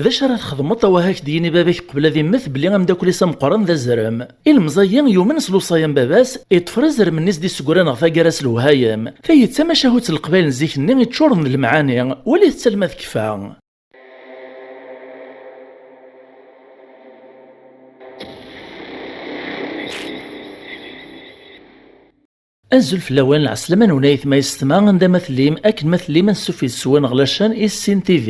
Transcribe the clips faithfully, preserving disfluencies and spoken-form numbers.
D acu ara txedmeḍ, awah ak-d-yini baba-k qbel ad immet belli ameddakel-is ameqqran d azrem? Ilemẓi-yi yumen s lewṣaya n baba-s, iṭṭfer azrem-nni s d-isegran ɣer taggara s lewhayem. Tayi d tamacahut n Leqbayel n zik-nni iččuren d lemɛani, walit-tt alma tekfa. Azul fell-awen, lɛeslama-nwen ay atma yessetma, anda ma tellim, akken ma tellim, ansuf yes-wen ɣer la chaîne Issin T V.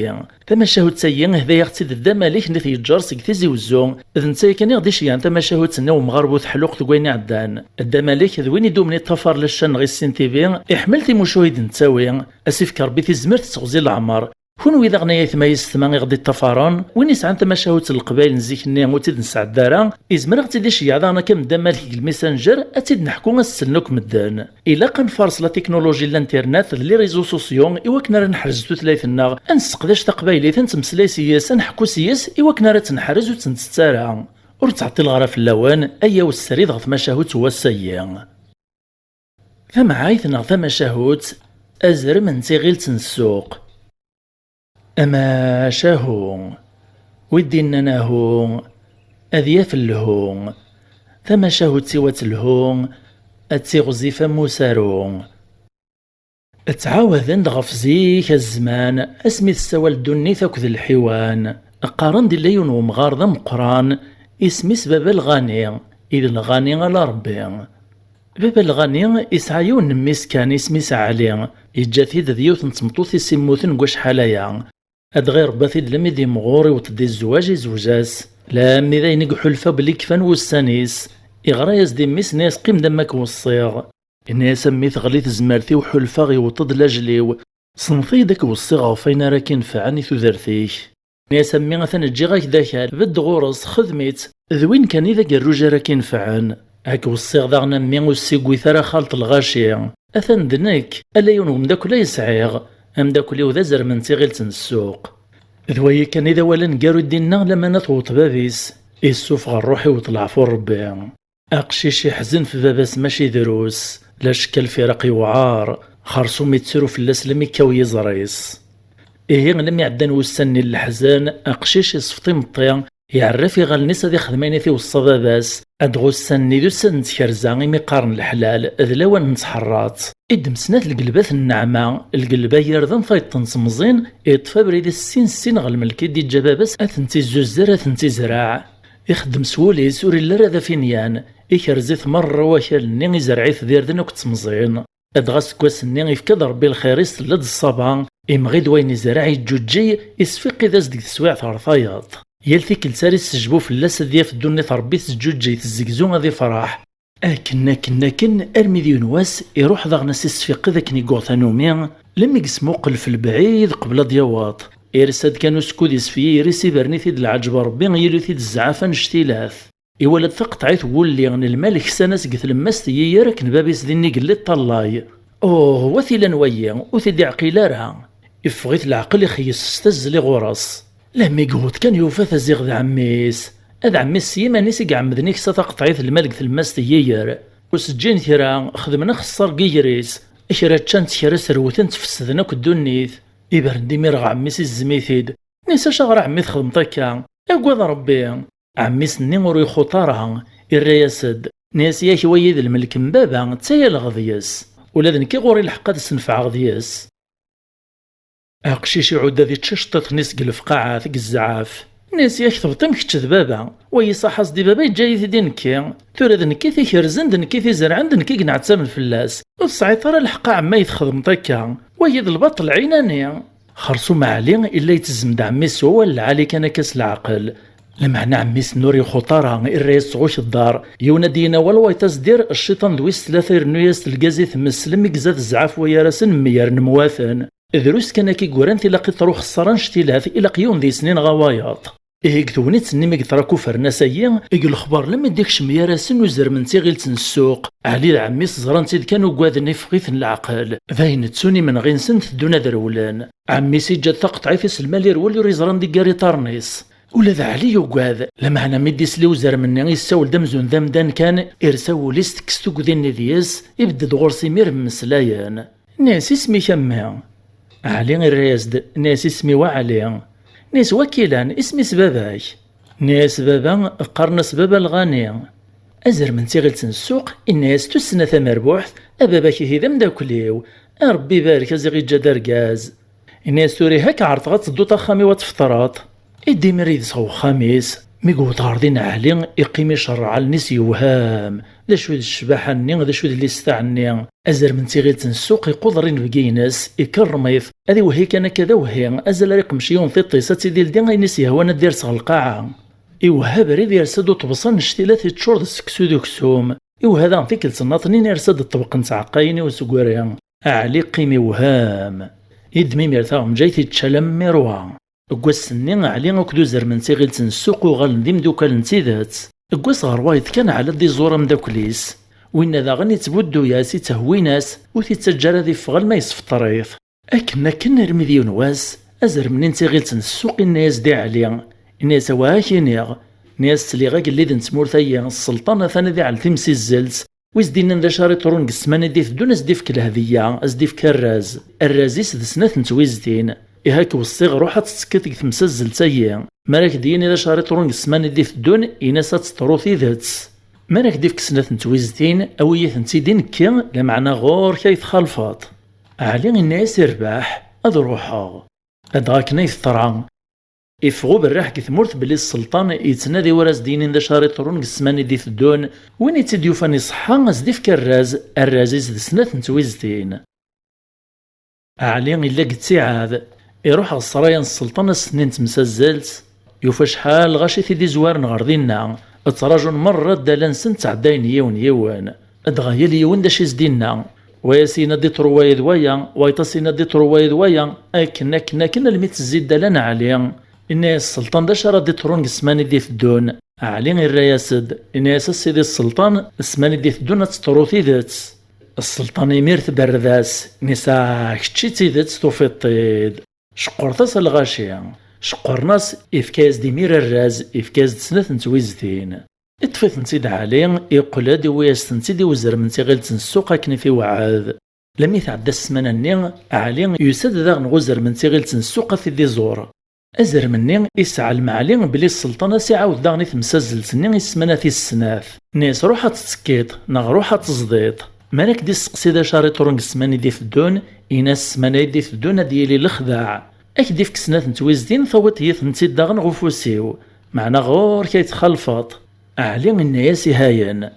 Tamacahut-agi, hdayeɣ-tt-id Dda Malik n At Yeǧǧer seg Tizi Wezzu. D netta yakan i ɣ-d-iceyyɛen tamacahut-nni n umɣar bu teḥluqt deg wayen iɛeddan. Dda Malik d win i d-umni ṭṭafar la chaîne ɣer Issin T V, iḥemmel timucuha i d-nettawi. Ad s-ifk Rebbi tizmert d teɣzi n leɛmer. Kunwi daɣen ay atma yessetma i ɣ-d-iṭṭafaren, win isɛan tamacahut n Leqbayel n zik-nni ur tt-id-nesɛedda ara, izmer ad ɣ-tt-id-iceyyeɛ daɣen akka am Dda Malik deg lmisanjer, ad tt-id-neḥku ad s-slen akk medden. Ilaq ad nfares la technologie n l'internet d les réseaux sociaux i wakken ara neḥrez tutlayt-nneɣ, ad nesseqdac taqbaylit, ad nettmeslay s yes, ad neḥku s yes i wakken ara tt-neḥrez ur tt-nettett ara. Ur ttɛeṭṭileɣ ara fell-awen, ayaw srid ɣer tmacahut n wass-agi. Tamɛayt neɣ tamacahut, azrem n tiɣilt n ssuq. Amacahu, wi d-innan ahu, ad yaf lhu. Tamacahut-iw ad telhu, ad tiɣzif am usaru. Ttɛawaden-d ɣef zik a zzman, asmi tessawal ddunit akked lḥiwan. Qqaren-d illa yiwen wemɣar d ameqqran, isem-is Baba Lɣani, i d Lɣani ala Rebbi. Baba Lɣani isɛa yiwen n mmi-s kan, isem-is Ɛli, yeǧǧa-t-id d yiwet n tmeṭṭut i s-immuten deg wacḥal aya. Ad ɣ-irebba-t-id lemmi d-imɣur, iweṭ-d i zzwaǧ, izweǧ-as. Lammi d ayen i iḥulfa belli kfan wussan-is, iɣra-yas-d i mmi-s, inna-yas: "Qqim-d a mmi, ad k-weṣṣiɣ." Inna-yas: "A mmi, teɣli tezmert-iw, ḥulfaɣ iweṭ-d lajel-iw. Ssenṭ-iyi-d ad k-weṣṣiɣ ɣef wayen ara k-inefɛen i tudert-ik." Inna-yas: "A mmi, atan ǧǧiɣ-ak-d akal, bedd ɣur-s, xdem-itt, d win kan i d agerruj ara k-inefɛen. Ad k-weṣṣiɣ daɣen a mmi, ur ssiggit ara xalt lɣaci. Atan d nekk, ala yiwen wemdakel ay sɛiɣ. Amdakel-iw d azrem n tiɣilt n ssuq." D wayi kan i d awal aneggaru i d-inna, lamana tewweḍ bab-is. Issufeɣ rruḥ, iweṭ leɛfu n Rebbi. Aqcic iḥzen f baba-s mačči drus, la ccekk lfiraq yewɛer, xersum ittru fell-as lemmi kkaw yiẓri-s. Ihi lemmi ɛeddan wussan-nni n leḥzen, aqcic isfeḍ imeṭṭi, iɛerref iɣallen-is ad ixdem ayen i t-iweṣṣa baba-s. Ad ɣussan-nni d ussan n tkerza imi qqaren leḥlal, d lawan n tḥeṛṛat. Iddem snat lgelbat n nneɛma, lgelba n yirden tayeḍ n temẓin, iṭṭef abrid-is sin sin ɣer lmelk i d-iǧǧa baba-s, ad tent-izzuzzer, ad tent-izreɛ. Ixeddem s wul-is, ur illi ara d afinyan, ikerz-it merra wakal-nni, izreɛ-it d irden akked temẓin. Dɣa seg wass-nni ifka-d Rebbi lxir-is, tella-d ṣṣaba, imɣi-d wayen izreɛ, iǧǧuǧǧeg, isfiqid-as deg teswiɛt ɣer tayeḍ. Yal tikkelt ara issejbu fell-as ad yaf ddunit Rebbi teǧǧuǧǧeg, tezzegzu, ad ifreḥ. Akken, akken, akken, armi d yiwen wass, iruḥ daɣen a s-isfiqed akken i yuɣ tanumi, lemmi yesmuqel f lebɛid qbel ad d-yaweḍ. Irsa-d kan usekkud-is f yiri-s, ibren-it-id lɛeǧb n Rebbi, yili-t-id zzɛaf annect-ilat. Iwala-d taqeṭɛit n wulli n lmal ksan-as deg tlemmast n yiyer akken bab-is din i yelli ṭṭallay. Uh, wa t-ilan wayi, ur t-id-iɛqil ara. Iffeɣ-it leɛqel, ixeyyes s tazzli ɣur-s. Lemmi yewweḍ kan yufa-t aziɣ d ɛemmi-s. A d ɛemmi-s s yiman-is i iɛemmden iksa taqeṭɛit n lmal deg tlemmast n yiyer. Ur s-ǧǧin kra, xedmen axeṣṣar deg yiger-is. Kra ččan-t, kra srewten-t, fesden akk ddunit. Ibren-d imir ɣer ɛemmi-s, izzem-it-id. Nni-as: "Acaɣer a ɛemmi txedmeḍ akka? Agad Rebbi!" Ɛemmi-s-nni ur ixuṭ ara, irra-yas-d, nni-as: "Yak wayi d lmelk n baba, ttayaleɣ deg-s. Ula d nekki ɣur-i lḥeqq ad snefɛeɣ deg-s." Aqcic iɛudd ad ičč iceṭṭiḍen-is deg lefqaɛat, deg zzɛaf. Nni-as: "Yak tebṭim kečč d baba. Wayi ṣaḥas di baba yeǧǧa-yi-t-id i nekki. Tura d nekk i t-ikerzen, d nekk i t-izerɛen, d nekk i yenɛettaben fell-as. Ur tesɛiḍ ara lḥeqq a ɛemmi ay txedmeḍ akka. Wayi d lbaṭel ɛinani." Xersum Ɛli illa yettzem-d ɛemmi-s s wawal lɛali kan akka s leɛqel. Lameɛna ɛemmi-s-nni ur ixuṭ ara, irra-yas: "Sɣuk ddeṛ. Yiwen ad d-yini awal, wayeḍ ad s-d-irr." Cciṭan d wis tlata irennu-yas-d lgaz i tmes, lemmi izad zzɛaf wayar-asen, mmyaren mwaten. Drus kan akka i yuran, tilaq i truḥ xeṣṣar annect-ilat, ilaq yiwen deg-sen ineɣ wayeḍ. Ihi deg tegnit-nni mi yeḍra akk ufernas-agi, deg lexbar lemmi d-ikcem gar-asen uzrem n tiɣilt n ssuq, Ɛli d ɛemmi-s ẓran-tt-id kan ugaden, iffeɣ-iten leɛqel. D ayen ttun imenɣi-nsen, teddun ad rewlen. Ɛemmi-s iǧǧa-d taqeṭɛit-is lmal irwel, ur iẓran deg gar iṭarren-is. Ula d Ɛli yugad, lameɛna mi d-isli uzrem-nni, yessawel-d amzun d amdan kan, irsa wul-is, tekkes tugdi-nni deg-s, ibedd-d ɣur-s imir mmeslayen. Nni-as: "Isem-ik a mmi?" Ɛli irra-yas-d, nni-as: "Isem-iw Ɛli." Nni-as: "Wakilan, isem-is baba-k?" Nni-as: "Baba, qqaren-as Baba Lɣani." Azrem n tiɣilt n ssuq, inna-as: "Tussna tamerbuḥt, a baba-k ihi d ameddakel-iw. A Rebbi ibarek, a ziɣ iǧǧa-d argaz." Inna-as: "Tura ihi ad k-ɛerḍeɣ ad tedduḍ axxam-iw ad tfeṭreḍ." Iddi imir yid-s ɣer uxxam-is. Mi yewweḍ ɣer din Ɛli, iqqim icerreɛ allen-is yewhem. D acu d ccbaḥa-nni, d acu d llistaɛ-nni? Azrem n tiɣilt n ssuq iquder inebgi-ines, ikerrem-it. Ad iwehhi kan akka d awehhi, azal ara iqmec yiwen tiṭ-is, ad tt-id-ildi ayen i s-yehwan ad d-ires ɣer lqaɛa. Iwehha abrid, yersa-d uṭebsi annect-ilat iččur d seksu d uksum. Iwehha daɣen tikkelt nnaṭnin, yersa-d ṭṭbeq n tɛeqqayin i usegri. Ɛli iqqim iwhem. Yeddem imir taɣenǧayt, ičča alammi irwa. Deg wass-nni, Ɛli akked uzrem n tiɣilt n ssuq uɣalen d imdukal n tidet. Deg wass ɣer wayeḍ kan, Ɛli ad d-iẓur ameddakel-is. Winna daɣen ittbuddu-yas, itthewwin-as, ur t-ittaǧǧa ara ad iffeɣ alma yesfeṭṭer-it. Akken akken armi d yiwen wass, azrem-nni n tiɣilt n ssuq inna-yas-d i Ɛli, inna-yas: "Awa ad ak-iniɣ." Inna-yas: "Sliɣ agellid n tmurt-agi, sselṭan atan ad iɛell timsizzelt, wi s-d-innan d acu ara iḍrun deg ssmana i d-iteddun, a s-d-ifk lehdiya, a s-d-ifk arraz. Arraz-is d snat n twiztin. Ihi ad k-weṣṣiɣ, ruḥ ad tettekkiḍ deg temsazzelt-agi. Mi ara k-d-yini d acu ara iḍrun deg ssmana i d-iteddun, in-as ad teḍru tidet. Mi ara k-d-ifk snat n twiztin, awi-yi-tent-id i nekki, lameɛna ɣur-k ay txalfeḍ." Ɛli inna-yas: "Irbeḥ, ad ruḥeɣ." Dɣa akken ay teḍra. Iffeɣ uberriḥ deg tmurt belli sselṭan yettnadi wara s-d-yinin d acu ara iḍrun deg ssmana i d-iteddun, win i tt-id-yufan iṣeḥḥa, a s-d-ifk arraz, arraz-is d snat n twiztin. Ɛli illa deg ttiɛad, iruḥ ɣer ṣṣraya n sselṭan ass-nni n temsazzelt, yufa acḥal lɣaci t-id-izwaren ɣer dinna, ttraǧun merra ddala-nsen ttɛeddayen yiwen yiwen. Dɣa yal yiwen d acu i s-d-inna. Wa as-yenna ad d-iḍru waya d waya, wayeḍ as-yenna ad d-iḍru waya d waya, akken, akken, akken, almi tezzi ddala n Ɛli. Inna-yas sselṭan d acu ara d-iḍrun deg ssmana i d-iteddun. Ɛli irra-yas-d, inna-yas: "A sidi sselṭan, ssmana i d-iteddun ad teḍru tidet." Sselṭan imir tberred-as, inna-yas: "Ah, kečč i d tidet tufiḍ-t-id." Ceqqret-as a lɣaci. Ceqqren-as, ifka-yas-d imir arraz, ifka-yas-d snat n twiztin. Iṭṭef-itent-id Ɛli, iqqel-d, iwwi-yas-tent-id i uzrem n tiɣilt n ssuq akken i t-iweɛɛed. Lami tɛedda ssmana-nni, Ɛli yusa-d daɣen ɣer uzrem n tiɣilt n ssuq ad t-id-iẓur. Azrem-nni isɛellem Ɛli belli sselṭan a s-iɛawed daɣen i temsazzelt-nni i ssmana tis snat. Inna-yas: "Ruḥ ad tettekkiḍ, neɣ ruḥ ad teẓdiḍ. Mi ara k-d-isteqsi d acu ara iḍrun deg ssmana i d-iteddun, in-as ssmana i d-iteddun ad d-yili lexdeɛ. Ad k-d-ifk snat n twiztin, tawiḍ-iyi-tent-id daɣen ɣef ufus-iw. Meɛna ɣur-k ay txalfeḍ." Ɛli inna-yas: "Ihayen."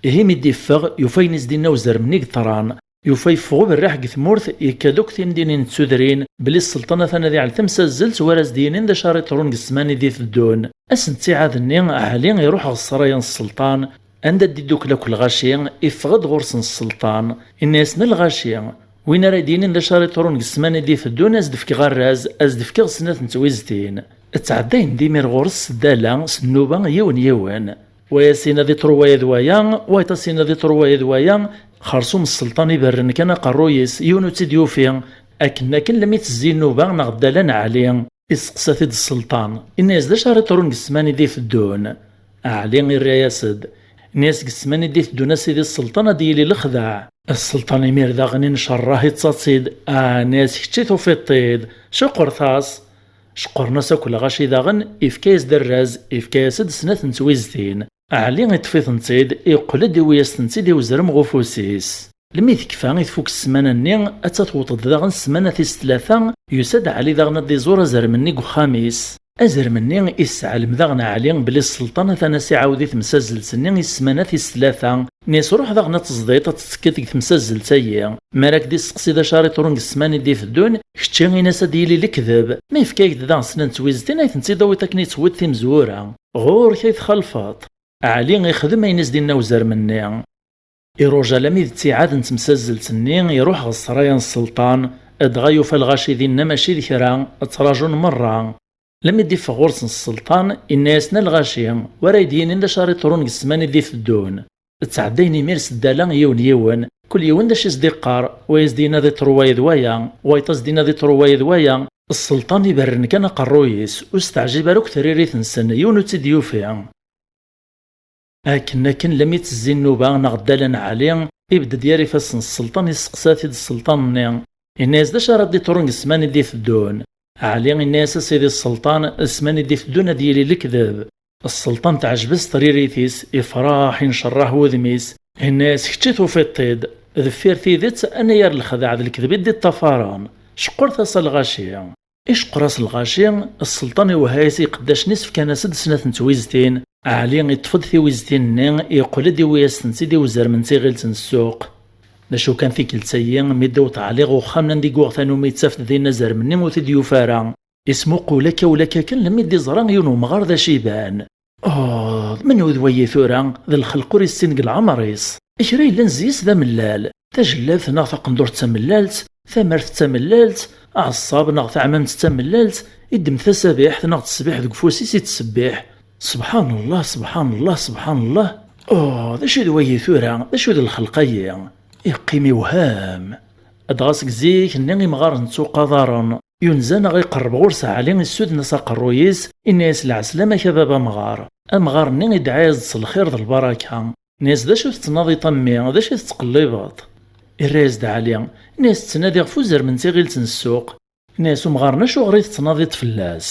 Ihi mi d-iffeɣ, yufa ayen i s-d-inna uzrem-nni i yeḍran. Yufa yeffeɣ uberriḥ deg tmurt, yekka-d akk timdinin d tudrin, belli sselṭan atan ad iɛell tamsazzelt wara s-d-yinin d acu ara iḍrun deg ssmana i d-iteddun. Ass n ttiɛad-nni, Ɛli iruḥ ɣer ṣṣraya n sselṭan, anda d-iddukel akk lɣaci, iffeɣ-d ɣur-sen sselṭan. Inna-yasen: "A lɣaci, win ara d-yinin d acu ara iḍrun deg ssmana i d-iteddun, a s-d-fkeɣ arraz, a s-d-fkeɣ snat n twiztin." Ttɛeddayen-d imir ɣur-s s ddala, s nnuba, yiwen yiwen. Wa as-yenna ad iḍru waya d waya, wayeḍ as-yenna ad iḍru waya d waya. Xersum sselṭan iberren kan aqerruy-is, yiwen ur tt-id-yufi. Akken akken lami tezzi nnuba neɣ ddala n Ɛli. Isteqsa-t-id sselṭan, inna-yas: "D acu ara iḍrun deg ssmana i d-iteddun?" Ɛli irra-yas-d, inna-yas: "Deg ssmana i d-iteddun a sidi sselṭan ad d-yili lexdeɛ." Sselṭan imir daɣen incerrah, ittaẓ-id, ah, inna-yas: "Kečč i tufiḍ-t-id, ceqqret-as." Ceqqren-as akk lɣaci daɣen, ifka-yas-d arraz, ifka-yas-d snat n twiztin. Ɛli iṭṭef-itent-id, iqqel-d, iwwi-yas-tent-id i uzrem ɣef ufus-is. Lmi tekfa i tfuk ssmana-nni, atta tewweḍ-d daɣen ssmana tis tlata, yusa-d Ɛli daɣen ad d-iẓur azrem-nni deg uxxam-is. Azrem-nni isseɛlem daɣen Ɛli belli sselṭan atan a s-iɛawed i temsazzelt-nni i ssmana tis tlata, inna-yas: "Ruḥ daɣen ad teẓdiḍ, ad tettekkiḍ deg temsazzelt-agi. Mi ara k-d-isteqsi d acu ara iḍrun deg ssmana i d-iteddun, kečči in-as ad d-yili lekdeb. Ma yefka-ak-d daɣen snat n twiztin, ay tent-id-tawiḍ akken i tewwiḍ timezwura. Ɣur-k ay txalfeḍ." Ɛli ixdem ayen i s-d-inna uzrem-nni. Iruja almi d ttiɛad n temsazzelt-nni, iruḥ ɣer ṣṣraya n sselṭan, dɣa yufa lɣaci dinna mačči d kra, ttraǧun merra. Lmi d-iffeɣ ɣur-sen sselṭan, inna-yasen: "A lɣaci, wa ara yi-d-yinin d acu ara iḍrun deg ssmana i d-iteddun?" Ttɛeddayen imir s ddala yiwen yiwen, kul yiwen d acu i s-d-iqqar, wa as-d-yenna ad iḍru waya d waya, wayeḍ as-d-yenna ad iḍru waya d waya. Sselṭan iberren kan aqerruy-is, ur s-teɛjib ara akk tririt-nsen, yiwen ur tt-id-yufi. Akken akken lami tezzi nnuba neɣ ddala n Ɛli, ibedd-d yar ifassen sselṭan, isteqsa-t-id sselṭan-nni, inna-yas: "D acu ara d-iḍrun deg ssmana i d-iteddun?" Ɛli inna-yas: "A sidi sselṭan, d ssman i d-iteddun ad yili lekdeb." Sselṭan teɛjeb-as tririt-is, ifraḥ, incerreḥ wudem-is. Inna-yas: "Kečč i tufiḍ-t-id. Deffir tidet, anayer lexdeɛ d lekdeb i d-iṭṭafaren. Ceqqer tasa lɣaci." Iceqqer-as lɣaci, sselṭan iwehha-yas i iqeddacen-is, fkan-as-d snat n twiztin. Ɛli iṭṭef-d tiwiztin-nni, iqqel-d iwi-yas-tent-id i uzrem n tiɣilt n ssuq. D acu kan, tikkelt-agi, mi d-iwweḍ Ɛli ɣer uxxam anda i yuɣ tanumi, yettaf-d din azrem-nni ur t-id-yufi ara. Ismuqul akka ula akka kan, lemmi d-iẓra yiwen umɣar d aciban. "Oh, d menhu d wayi tura? D lxelq ur issin deg leɛmer-is. Kra yellan zzi-s d amellal. Tajellabt neɣ taqendurt d tamellalt, tamart d tamellalt, aɛeṣṣab neɣ taɛmamt d tamellalt, iddem tasabiḥt neɣ ttesbiḥ deg ufus-is ittṣebbiḥ. Subḥanallah, subḥanallah, subḥanallah. Oh, d acu d wayi tura? D acu d lxelq-ayi?" Iqqim iwhem. Dɣa seg zik-nni imɣaren ttuqadaren. Yunza neɣ iqerreb ɣur-s Ɛli, issuden-as aqerruy-is, inna-yas: "Lɛeslama-k a baba amɣar." Amɣar-nni idɛa-yas-d s lxir d lbaraka. Inna-yas: "D acu tettnadiḍ a mmi? D acu i tettqellibeḍ?" Irra-yas-d Ɛli, inna-yas: "Ttnadiɣ ɣef uzrem n tiɣilt n ssuq." Inna-yas umɣar-nni: "Acuɣer i tettnadiḍ fell-as?"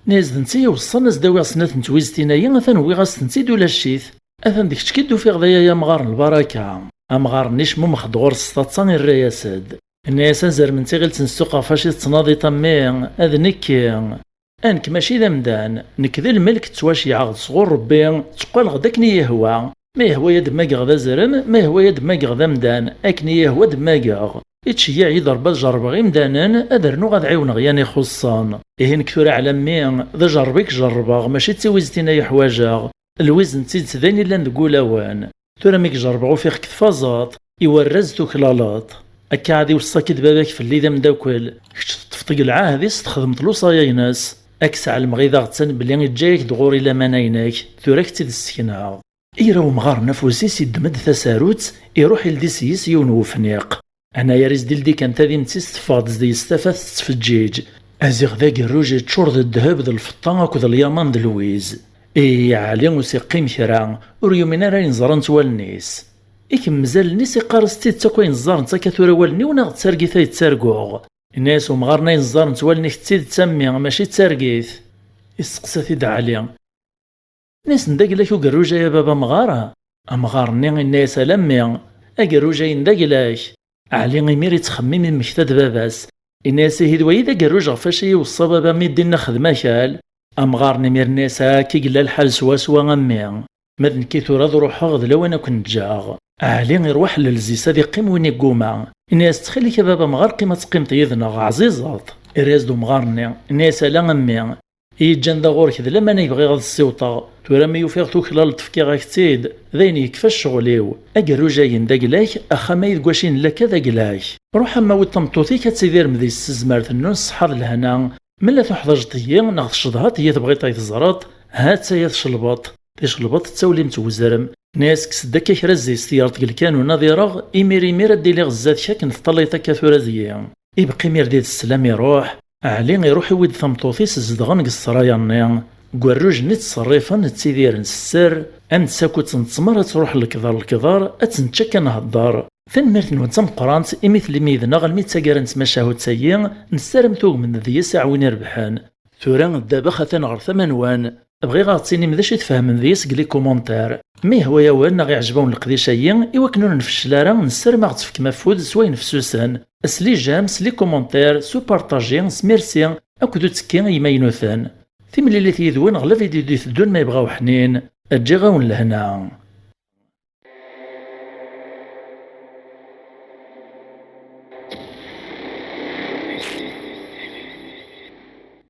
Inna-yas: "D netta i yi-iweṣṣan ad s-d-awiɣ snat n twiztin-ayi, atan uwiɣ-as-tent-id ulac-it. Atan d kečč i d-ufiɣ d aya, ay amɣar n lbaraka." Amɣar-nni icmumex-d ɣur-s s taḍsa, irra-yas-d. Inna-yas: "Azrem n tiɣilt n ssuq ɣef wacu i tettnadiḍ a mmi, ad nekki. A nekk mačči d amdan, nekk d lmelk, ttwaceyɛeɣ-d sɣur Rebbi, tteqqaleɣ-d akken i yi-ihwa. Ma yehwa-yi ad mmageɣ d azrem, ma yehwa-yi ad mmageɣ d amdan, akken i yi-ihwa ad mmageɣ. Ittceyyiɛ-iyi-d Rebbi ad jerrbeɣ imdanen, ad rnuɣ ad ɛiwneɣ yan ixuṣṣen. Ihi nekk tura ɛla mmi, d ajerreb i k-jerrbeɣ, mačči d tiwiztin ay ḥwajeɣ. Lwiz n tidet d ayen illan deg wulawen. Tura mi k-jerrbeɣ ufiɣ-k tfazeḍ, i warraz tuklaleḍ. Akka ad iweṣṣa-k-id baba-k fell-i d ameddakel, kečč teṭṭfeḍ deg lɛahd-is, txedmeḍ lewṣaya-ines. Ad k-sɛelmeɣ i d aɣettan belli iǧǧa-yak-d ɣur-i lamana-inek, tura ad k-tt-id-ssekneɣ." Ira umɣar n afus-is, iddem-d tasarut, iruḥ ildi s-yes yiwen n wefniq. Anayer is-d-ildi kan tadimt-is, teffeɣ-d deg-s tafat tettfeǧǧiǧ. Aziɣ d agerruj iččur d ddheb d lfeṭṭa akked lyaman d lwiz. Ihi Ɛli ur s-iqqim kra, ur yumin ara ayen ẓrant wallen-is. Ikemmez allen-is, iqqar-as: "D tidet akk ayen ẓẓarent akka tura wallen-iw, neɣ d targit ay ttarguɣ?" Inna-yas umɣar-nni: "Ayen ẓẓarent wallen-ik d tidet a mmi, mačči d targit." Isteqsa-t-id Ɛli. Inna-yas: "D agla-k ugerruj-a a baba amɣar?" Amɣar-nni inna-yas: "Ala a mmi, agerruj-ayen d agla-k." Ɛli imir ittxemmim, immekta-d baba-s. Inna-yas: "Ihi d wayi d agerruj ɣef wacu i yi-iweṣṣa baba mi d-inna xdem akal?" Amɣar-nni imir inna-yas: "Akka i yella lḥal swaswa a mmi. Ma d nekki tura ad ruḥeɣ, d lawan ad ken-ǧǧeɣ." Ɛli iruḥ llez-is ad iqqim win igguma. Inna-yas: "Ttxil-k a baba amɣar, qqim ad teqqimeḍ yid-neɣ, ɛzizeḍ." Irra-yas-d umɣar-nni, inna-yas: "Ala a mmi, i yi-ǧǧan da ɣur-k d laman ay bɣiɣ ad ssiwṭeɣ. Tura mi ufiɣ tuklaleḍ fkiɣ-ak-tt-id, d ayen yekfa ccɣel-iw. Agerruj-ayen d agla-k, axxam-ayi deg wacu i nella akka d agla-k. Ruḥ a mmi awi-d tameṭṭut-ik ad tidirem deg-s s zzmert-nnun, ṣṣeḥḥa d lehna. Ma la tuḥdajeḍ-iyi neɣ tcedhaḍ-iyi tebɣiḍ ay teẓreḍ, ha-tt-aya tcelbeḍt." Ticelbeḍt d tawlimt n wezrem. Inna-yas: "Kkes-d akka kra zzi-s, tgerḍ deg lkanun ad ireɣ, imir imir ad d-iliɣ zdat-k akken teṭṭalayeḍ akka tura deg-i." Ibqi imir di teslam iruḥ. Ɛli iruḥ iwi-d tameṭṭut-is zedɣen deg ssraya-nni. Deg werruj-nni ttṣerrifen, ttidiren s sser, am tsakutt n ttmer ad truḥ lekder lekder, ad tt-nečč akka nhedder. Tanemmirt-nwen d tameqqrant imi tellim yid-neɣ almi d taggara n tmacahut-agi, nessaram tugmem deg-s aɛwin irebḥen. Tura ddabex atan ɣer tama-nwen. Bɣiɣ ad ɣ-d-tinim d acu i tfehmem deg-s deg les commentaires. Ma yehwa-yawen neɣ iɛjeb-awen leqdic-agi, i wakken ur nfeccel ara, nessaram ad ɣ-d-tefkem afud s wayen fessusen, s les j'aime, s les commentaires, s upartaji, s merci, akked uttekki i yimaynuten. Timlilit yid-wen ɣer la vidéo d-iteddun ma yebɣa uḥnin. Ǧǧiɣ-awen lehna.